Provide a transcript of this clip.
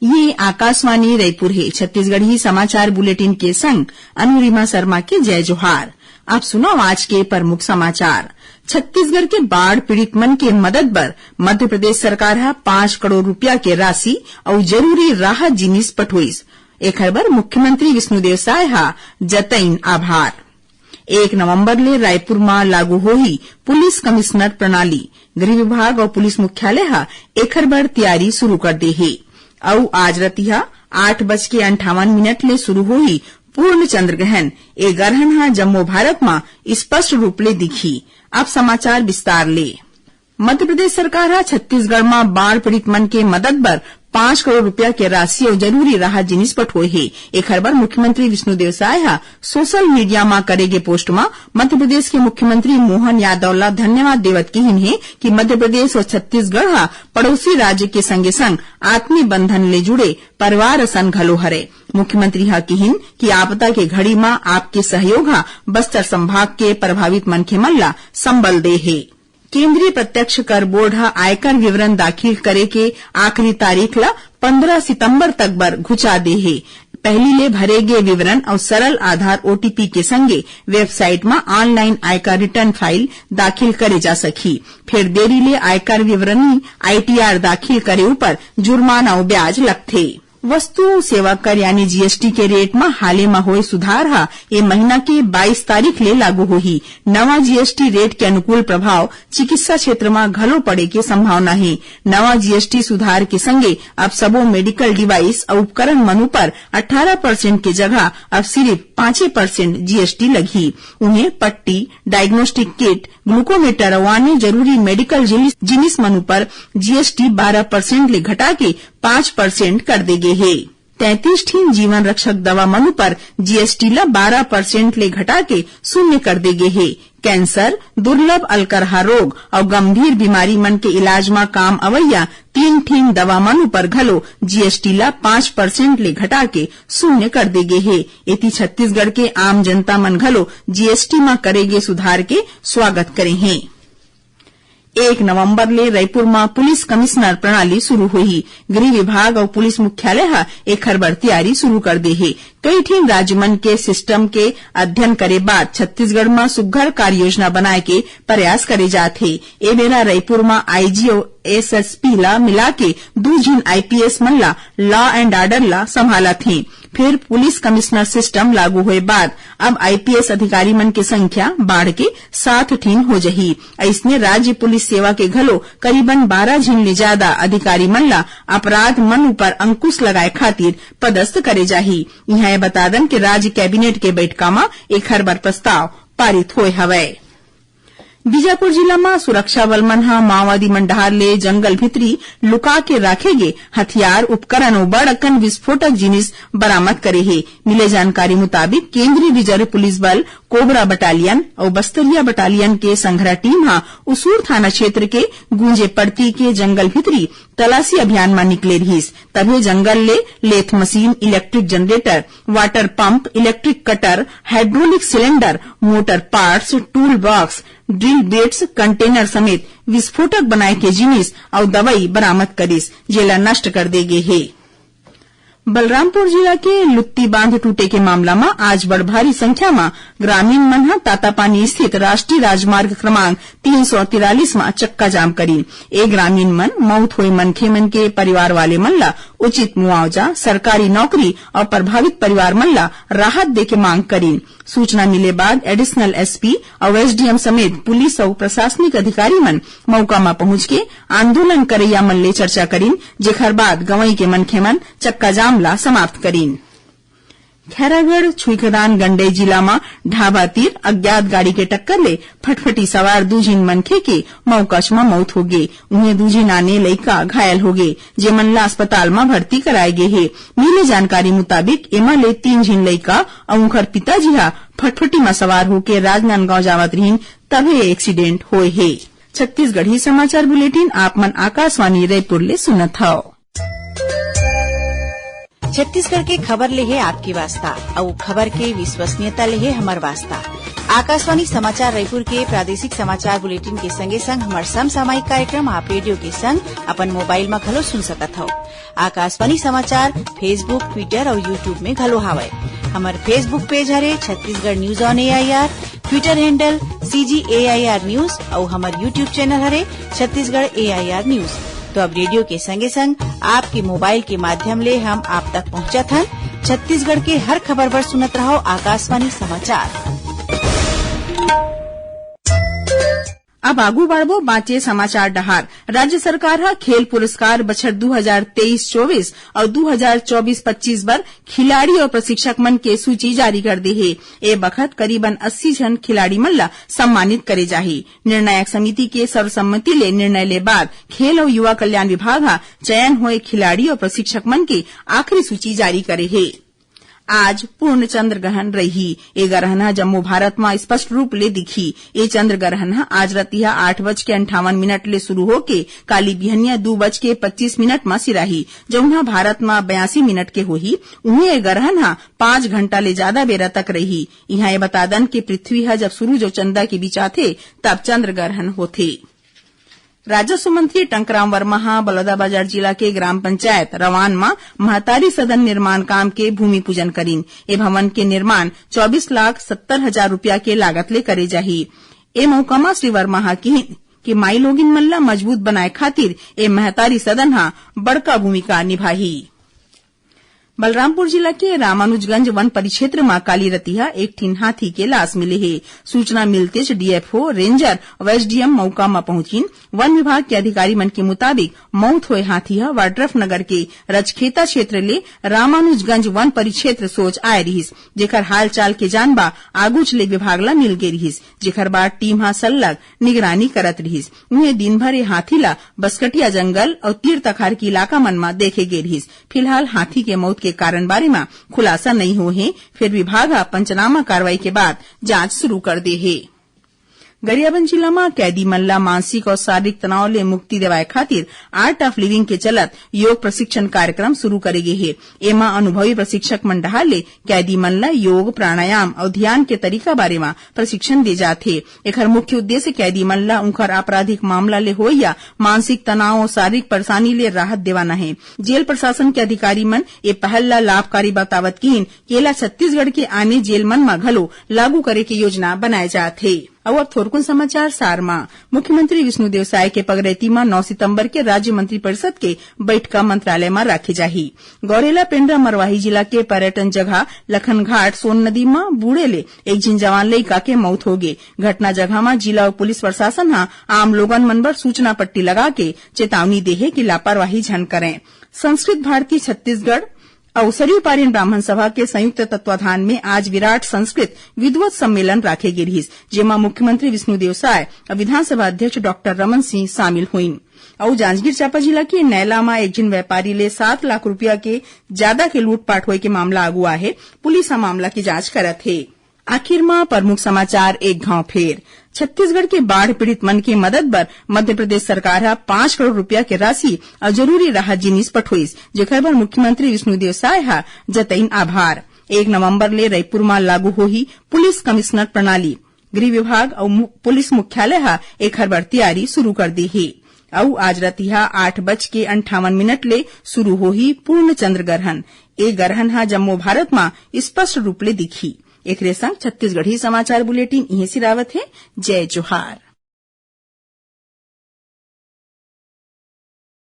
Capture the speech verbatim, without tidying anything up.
ये आकाशवाणी रायपुर हे। छत्तीसगढ़ी समाचार बुलेटिन के संग अनुरिमा शर्मा के जय जोहार। आप सुनव आज के प्रमुख समाचार। छत्तीसगढ़ के बाढ़ पीड़ित मन के मदद बर मध्य प्रदेश सरकार ह पाँच करोड़ रुपया के राशि अउ जरूरी राहत जिनिस पठोइस। एखर बर मुख्यमंत्री विष्णुदेव साय ह जतइन आभार। एक नवंबर ले रायपुर म लागू होही पुलिस कमिश्नर प्रणाली। गृह विभाग अउ पुलिस मुख्यालय ह एखर बर तैयारी शुरू कर दे हे। अउ आज रतिहा आठ बज के अंठावन मिनट ले शुरू होही पूर्ण चंद्र ग्रहण। ए ग्रहण ह जम्मो भारत म स्पष्ट रूप ले दिखही। अब समाचार विस्तार ले। मध्य प्रदेश सरकार ह छत्तीसगढ़ म बाढ़ पीड़ित मन के मदद बर पाँच करोड़ रुपया के राशि अउ जरूरी राहत जिनिस पठोए हे। एखर बर मुख्यमंत्री विष्णुदेव साय ह सोशल मीडिया म करे गे पोस्ट म मध्य प्रदेश के मुख्यमंत्री मोहन यादव ल धन्यवाद देवत किहिन हे कि मध्य प्रदेश अउ छत्तीसगढ़ ह पड़ोसी राज्य के संगे संग आत्मीय बंधन ले जुड़े परिवार असन घलो हरे। मुख्यमंत्री ह किहिन कि आपदा के घड़ी म आपके सहयोग ह बस्तर संभाग के प्रभावित मनखे मन ल संबल दे हे। केंद्रीय प्रत्यक्ष कर बोर्ड ह आयकर विवरण दाखिल करे के आखिरी तारीख ल पंद्रह सितंबर तक बर घुचा दे हे। पहिली ले भरे गे विवरण अउ सरल आधार ओटीपी के संगे वेबसाइट म ऑनलाइन आयकर रिटर्न फाइल दाखिल करे जा सकही। फेर देरी ले आयकर विवरणी, आईटीआर, दाखिल करे ऊपर जुर्माना अउ ब्याज लगथे। वस्तु अउ सेवा कर यानी जीएसटी के रेट म हाले म होए सुधार ह ए महीना के बाईस तारीख ले लागू होही। नवा जीएसटी रेट के अनुकूल प्रभाव चिकित्सा क्षेत्र म घलो पड़े के संभावना हे। नवा जीएसटी सुधार के संगे अब सबो मेडिकल डिवाइस अउ उपकरण मन ऊपर अट्ठारह परसेंट के जगह अब सिरिफ पाँचे परसेंट जीएसटी लगही। उहें, पट्टी, डायग्नोस्टिक किट, ग्लूकोमीटर अउ आने जरूरी मेडिकल जिनिस, जिनिस मन ऊपर जीएसटी बारह परसेंट ले घटा के पाँच परसेंट कर दे गे हे। तैंतीस ठिन जीवन रक्षक दवा मन ऊपर जीएसटी ल बारह परसेंट ले घटा के शून्य कर दे गे हे। कैंसर, दुर्लभ अलकरहा रोग अउ गंभीर बीमारी मन के इलाज म काम अवइया तीन ठिन दवा मन ऊपर घलो जीएसटी ल पाँच परसेंट ले घटा के शून्य कर दे गे हे। एती छत्तीसगढ़ के आम जनता मन घलो जीएसटी म करे गे सुधार के स्वागत करे हें। एक नवंबर ले रायपुर म पुलिस कमिश्नर प्रणाली शुरू होही। गृह विभाग अउ पुलिस मुख्यालय ह एखर बर तैयारी शुरू कर दे हे। कई ठिन राज्य मन के सिस्टम के अध्ययन करे बाद छत्तीसगढ़ म सुघ्घर कार्य योजना बनाए के प्रयास करे जात हे। ए बेरा रायपुर म आईजी अउ एसएसपी ला मिला के दू झिन आईपीएस मन ला लॉ एंड ऑर्डर ला संभालत हें। फेर पुलिस कमिश्नर सिस्टम लागू होए बाद अब आईपीएस अधिकारी मन के संख्या बाढ़ के सात ठिन हो जही। अइसने राज्य पुलिस सेवा के घलो करीबन बारह झिन ले जादा अधिकारी मन ला अपराध मन ऊपर अंकुश लगाए खातिर पदस्थ करे जाही। इहां ए बता दन के राज्य कैबिनेट के बैठका म एखर बर प्रस्ताव पारित होए हवय। बीजापुर जिला म सुरक्षा बल मन ह माओवादी मन डहार ले जंगल भीतरी लुका के राखे गे हथियार, उपकरण अउ बड़ अकन विस्फोटक जिनिस बरामद करे हे। मिले जानकारी मुताबिक, केंद्रीय रिजर्व पुलिस बल कोबरा बटालियन अउ बस्तरिया बटालियन के संघरा टीम ह उसूर थाना क्षेत्र के गुंजे पड़ती के जंगल भीतरी तलाशी अभियान म निकले रिहिस, तभे जंगल ले lathe machine, electric generator, water pump, electric cutter, hydraulic cylinder, motor parts, tool box, drill bits, container समेत विस्फोटक बनाए के जिनिस अउ दवई बरामद करिस, जेला नष्ट कर दे गे हे। बलरामपुर जिला के लुत्ती बांध टूटे के मामला म आज बड़ भारी संख्या म ग्रामीण मन ह तातापानी स्थित राष्ट्रीय राजमार्ग क्रमांक तीन सौ तिरालीस म चक्का जाम करिन। ए ग्रामीण मन मउत होए मनखे मन के परिवार वाले मन ल उचित मुआवजा, सरकारी नौकरी अउ प्रभावित परिवार मन ल राहत दे के मांग करिन। सूचना मिले बाद एडिशनल एसपी अउ एसडीएम समेत पुलिस अउ प्रशासनिक अधिकारी मन मउका म पहुंच के आंदोलन करइया मन ले चर्चा करिन, जेखर बाद गंवई के मनखे मन चक्का जाम ला समाप्त करिन। खैरागढ़ छुईखदान गंडई जिला म ढाबा तीर अज्ञात गाड़ी के टक्कर ले फटफटी सवार दू झिन मनखे के मउकाच म मउत होगे। उहें, दू झिन आने लइका घायल होगे, जेमन ला अस्पताल म भर्ती कराए गे हे। मिले जानकारी मुताबिक, एमा ले तीन झिन लइका अउ उंखर पिताजी ह फटफटी म सवार होके राजनांदगांव जावत रिहिन, तभे एक्सीडेंट होए हे। छत्तीसगढ़ी समाचार बुलेटिन आप मन आकाशवाणी रायपुर ले सुनत हव। छत्तीसगढ़ के खबर ले हे आपके वास्ता, अउ खबर के विश्वसनीयता ले हे हमर वास्ता। आकाशवाणी समाचार रायपुर के प्रादेशिक समाचार बुलेटिन के संगे संग हमर समसामयिक कार्यक्रम आप रेडियो के संग अपन मोबाइल म घलो सुन सकत हव। आकाशवाणी समाचार Facebook, Twitter अउ YouTube में घलो हावय। हमर Facebook पेज हरे Chhattisgarh news on AIR, Twitter handle CG AIR news अउ हमर YouTube चैनल हरे छत्तीसगढ़ एआईआर न्यूज। तो अब रेडियो के संगे संग आपके मोबाइल के माध्यम ले हम आप तक पहुंचत हन। छत्तीसगढ़ के हर खबर बर सुनत रहव आकाशवाणी समाचार। अब आगू बढ़बो बांचे समाचार डहार। राज्य सरकार ह खेल पुरस्कार बछर दू हजार तेईस चौबीस अउ दू हजार चौबीस पच्चीस बर खिलाड़ी अउ प्रशिक्षक मन के सूची जारी कर दे हे। ए बखत करीबन अस्सी झन खिलाड़ी मन ला सम्मानित करे जाही। निर्णायक समिति के सर्वसम्मति ले निर्णय ले बाद खेल अउ युवा कल्याण विभाग ह चयन होए खिलाड़ी अउ प्रशिक्षक मन के आखिरी सूची जारी करे हे। आज पूर्ण चंद्र ग्रहण रही। ए ग्रहण ह जम्मो भारत म स्पष्ट रूप ले दिखी। ए चंद्र ग्रहण ह आज रतिहा आठ बज के अंठावन मिनट ले शुरू होके काली बिहनिया दू बज के पच्चीस मिनट म सिराही, जउन ह भारत म बयासी मिनट के होही। उहें, ए ग्रहण ह पांच घंटा ले जादा बेरा तक रही। इहां ए बता दन कि पृथ्वी ह जब सूरज अउ चंदा के बीच आथे, तब चंद्र ग्रहण होथे। राजस्व मंत्री टंकराम वर्मा ह बलौदाबाजार जिला के ग्राम पंचायत रवान म महतारी सदन निर्माण काम के भूमि पूजन करिन। ए भवन के निर्माण चौबीस लाख सत्तर हजार रुपया के लागत ले करे जाही। ए मौका म श्री वर्मा ह किहिन कि माईलोगिन मन ल मजबूत बनाए खातिर ए महतारी सदन ह बड़का भूमिका निभाही। बलरामपुर जिला के रामानुजगंज वन परिक्षेत्र म काली रतिहा एक ठिन हाथी के लाश मिले हे। सूचना मिलतेच डीएफओ, रेंजर अउ एसडीएम मौका म पहुंचिन। वन विभाग के अधिकारी मन के मुताबिक, मौत होए हाथी ह वाड्रफ नगर के रजखेता क्षेत्र ले रामानुजगंज वन परिक्षेत्र सोच आए रिहिस, जेकर हालचाल के जानबा आगुच ले विभाग ल मिल गे रिहिस, जेकर बाद टीम ह सल्लग निगरानी करत रिहिस। उहें, दिन भर ए हाथी ल बसकटिया जंगल अउ तीर तखार के इलाका मन म देखे गे रिहिस। फिलहाल हाथी के मौत के कारण बारे म खुलासा नइ होए हे, फेर विभाग ह पंचनामा कार्रवाई के बाद जांच शुरू कर दे हे। गरियाबंद जिला म कैदी मन ल मानसिक अउ शारीरिक तनाव ले मुक्ति दिवाए खातिर आर्ट ऑफ लिविंग के चलत योग प्रशिक्षण कार्यक्रम शुरू करे गे हे। एमा अनुभवी प्रशिक्षक मन डहार ले कैदी मन ल योग, प्राणायाम अउ ध्यान के तरीका बारे म प्रशिक्षण दे जाथे। एखर मुख्य उद्देश्य कैदी मन ल उंखर आपराधिक मामला ले होइया मानसिक तनाव अउ शारीरिक परेशानी ले राहत देवाना हे। जेल प्रशासन के अधिकारी मन ए पहल ल लाभकारी बतावत किहिन कि एला छत्तीसगढ़ के आने जेल मन म घलो लागू करे के योजना बनाए जात हे। अउ अब थोरकुन समाचार सार म। मुख्यमंत्री विष्णुदेव साय के पगरैती म नौ सितंबर के राज्य मंत्रिपरिषद के बइठका मंत्रालय म राखे जाही। गौरेला, पेंड्रा, मरवाही जिला के पर्यटन जगह लखनघाट सोन नदी म बूड़े ले एक झिन जवान लइका के मउत होगे। घटना जगह म जिला अउ पुलिस प्रशासन ह आम लोगन मन बर सूचना पट्टी लगा के चेतावनी दे हे कि लापरवाही झन करंय। संस्कृत भारती छत्तीसगढ़ अउ सरयू पारिन ब्राह्मण सभा के संयुक्त तत्वाधान में आज विराट संस्कृत विद्वत सम्मेलन राखे गे रिहिस, जेमा मुख्यमंत्री विष्णुदेव साय अउ विधानसभा अध्यक्ष डॉक्टर रमन सिंह शामिल होइन। अउ जांजगीर चांपा जिला के नैला म एक झिन व्यापारी ले सात लाख रुपया के जादा के लूटपाट होए के मामला आगू आए हे। पुलिस ह मामला के जांच करत हे। आखिर म प्रमुख समाचार एक घांव फेर। छत्तीसगढ़ के बाढ़ पीड़ित मन के मदद बर मध्य प्रदेश सरकार ह पांच करोड़ रुपया के राशि अउ जरूरी राहत जिनिस पठोइस, जेखर बर मुख्यमंत्री विष्णुदेव साय ह जतइन आभार। एक नवंबर ले रईपुर म लागू होही पुलिस कमिश्नर प्रणाली। गृह विभाग अउ मु-, पुलिस मुख्यालय ह एखर बर तैयारी शुरू कर दे हे। अउ आज रतिहा आठ बज के अंठावन मिनट ले शुरू होही पूर्ण चंद्र ग्रहण। ए ग्रहण ह जम्मो भारत म स्पष्ट रूप ले दिखही। एकरे संग छत्तीसगढ़ी समाचार बुलेटिन इहें सिरावत हे। जय जोहार।